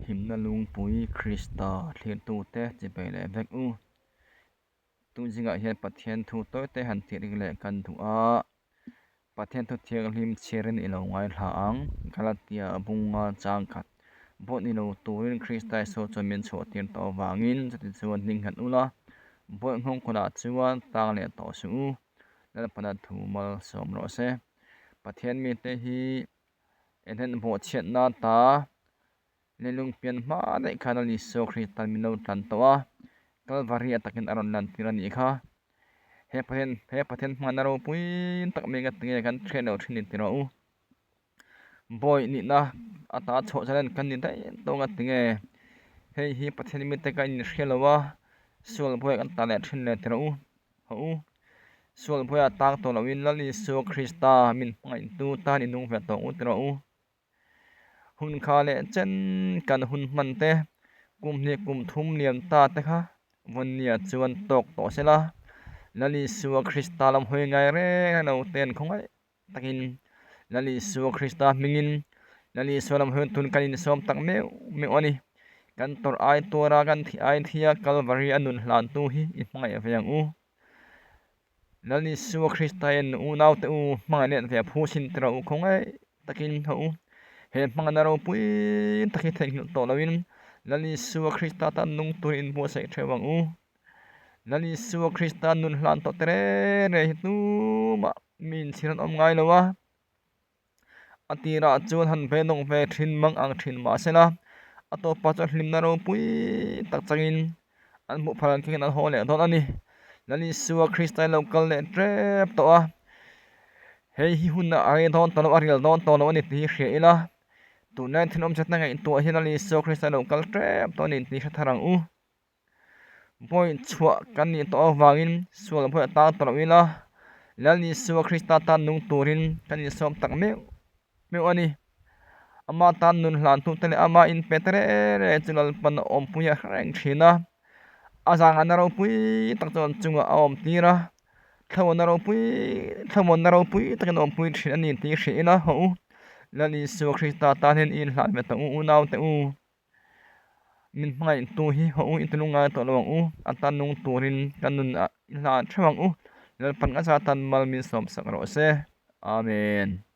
Himna lungpui Krista thlirtute chipei leh vek u. Tun zingah hian Pathian thu tawite han tih ring leh kan duh a, Pathian thu thianghlim chhiarin i lo ngaithla ang. Galatia bunga chang khat bawh ni lo turin Krista Isua chuan min chhuahtir tawh avangin chutichuan hming nghat ula, bawih nghawng kawtah chuan tang leh tawh suh u. Lalpana thu malsawm rawh se. Pathian mite hi Eden bawhchhiatna ta leilung pian hma daih khan a Isua Krista min lo tlan tawh a, Kalvari a takin a rawn lan tir a nih kha. He Pathian he Pathian hmanna ropui tak mai ka tinge kan hriat loh thin ni ti rawh u. Bawi nihna ata chhuah chhan kan ni daih tawng a tinge hei hi Pathian mite ka inhria lo a, sual bawi kan ta leh thin le ti rawh u. Haw u, sual buaiah tang tawh loin Lal Isua Krista min hmangaihtu tan i nung ve tawh u ti rawh u. Hun kha leh chen kan hun hman te, kum hnih kum thum lian ta te kha vawnnia chuan tawk tawh se la, Lal Isua Krista lam hawi ngai reng reng lo ten khawngaih takin Lal Isua Krista hmingin Lal Isua lam hawi tun kan insawm tak meuh meuh a ni. Kan tawrh ai tuara kan thih ai thia Kalvari a nun hlantu hi i hmangaih ve ang u. Lal Isua Krista in unaute u hmangaih let ve phu sin tira u khawngaih takin ho u. He hmangaihna ropui tak hi theihnghilh tawh loin Lal Isua Krista tan nung turin inbuatsaih theuh ang u. Lal Isua Krista nun hlan tawh te reng reng hi tumah mi inchhir an awm ngai lo a. A tirah chuan han ve nawk ve thin mang ang thin mah sela a tawpah chuan hlimna ropui tak changin an hmuh phal ang thlengin an haw leh dawn a ni. Lal Isua Krista in lo kal leh tep tawh a, hei hi hun a rei dawn tawh lo a ril dawn tawh lo a ni tih hi hria ila, tunlai thil awm chetna ngaihtuah hian Lal Isua Krista in lo kal tep tawh a ni tih hi hre thar ang u. Bawi chhuah kan nih tawh avangin sual bawi a tang tawh loh ila, Lal Isua Krista tan nung turin kan insawm tak meuh meuh a ni. Ama tan nun hlan hnute leh ama inpe te reng reng chu Lalpan a awmpui a hreng thin a, a zangahna ropui tak chuan chungah a awm tir a, thlamuanna ropui thlamuanna ropui takin a awmpui thin a ni tih hria ila haw u. Lal Isua Krista tan hian i inhlan ve tawh u unaute u. Min hmangaihtu hi haw u i ti lungngai tawh lo ang u, a tan nung turin ka nun ah i hlan theuh ang u, Lalpan ka za tan mal min sawmsak rawh se. Amen.